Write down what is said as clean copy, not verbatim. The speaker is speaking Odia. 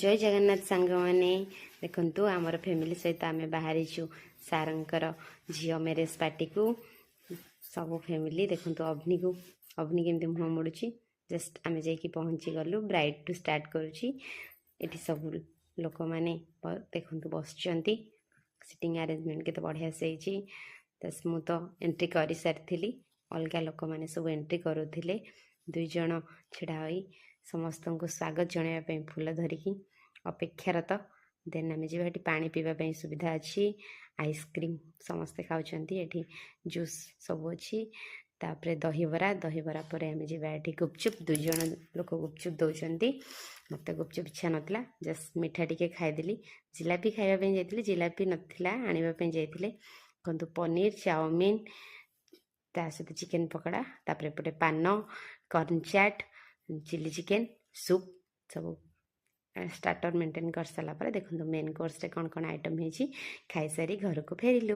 ଜୟ ଜଗନ୍ନାଥ ସାଙ୍ଗମାନେ। ଦେଖନ୍ତୁ, ଆମର ଫ୍ୟାମିଲି ସହିତ ଆମେ ବାହାରିଛୁ ସାରଙ୍କର ଝିଅ ମ୍ୟାରେଜ୍ ପାର୍ଟିକୁ, ସବୁ ଫ୍ୟାମିଲି। ଦେଖନ୍ତୁ ଅଗ୍ନିକୁ, ଅଗ୍ନି କେମିତି ମୁହଁ ମୋଡ଼ୁଛି। ଜଷ୍ଟ ଆମେ ଯାଇକି ପହଞ୍ଚି ଗଲୁ। ବ୍ରାଇଡ଼୍ଠୁ ଷ୍ଟାର୍ଟ କରୁଛି। ଏଠି ସବୁ ଲୋକମାନେ ଦେଖନ୍ତୁ ବସିଛନ୍ତି। ସିଟିଂ ଆରେଞ୍ଜମେଣ୍ଟ କେତେ ବଢ଼ିଆ ସେ ହେଇଛି। ତ ମୁଁ ତ ଏଣ୍ଟ୍ରି କରିସାରିଥିଲି, ଅଲଗା ଲୋକମାନେ ସବୁ ଏଣ୍ଟ୍ରି କରୁଥିଲେ। ଦୁଇ ଜଣ ଛିଡ଼ା ହୋଇ ସମସ୍ତଙ୍କୁ ସ୍ୱାଗତ ଜଣାଇବା ପାଇଁ ଫୁଲ ଧରିକି ଅପେକ୍ଷାରତ। ଦେନ୍ ଆମେ ଯିବା। ଏଠି ପାଣି ପିଇବା ପାଇଁ ସୁବିଧା ଅଛି। ଆଇସ୍କ୍ରିମ୍ ସମସ୍ତେ ଖାଉଛନ୍ତି। ଏଠି ଜୁସ୍ ସବୁ ଅଛି। ତାପରେ ଦହିବରା। ଦହିବରା ପରେ ଆମେ ଯିବା ଏଠି ଗୁପଚୁପ୍। ଦୁଇ ଜଣ ଲୋକ ଗୁପଚୁପ୍ ଦେଉଛନ୍ତି। ମୋତେ ଗୁପଚୁପ୍ ଇଚ୍ଛା ନଥିଲା, ଜଷ୍ଟ ମିଠା ଟିକେ ଖାଇଦେଲି। ଜିଲାପି ଖାଇବା ପାଇଁ ଯାଇଥିଲି, ଜିଲାପି ନଥିଲା, ଆଣିବା ପାଇଁ ଯାଇଥିଲେ। ଦେଖନ୍ତୁ, ପନିର, ଚାଉମିନ, ତା ସହିତ ଚିକେନ୍ ପକୋଡ଼ା। ତାପରେ ଏପଟେ ପାନ, corn chaat, chilli chicken, soup ସବୁ ଷ୍ଟାର୍ଟର ମେଣ୍ଟେନ୍ କରିସାରିଲା ପରେ ଦେଖନ୍ତୁ ମେନ୍ କୋର୍ସରେ କ'ଣ କ'ଣ ଆଇଟମ୍ ହେଇଛି। ଖାଇସାରି ଘରକୁ ଫେରିଲୁ।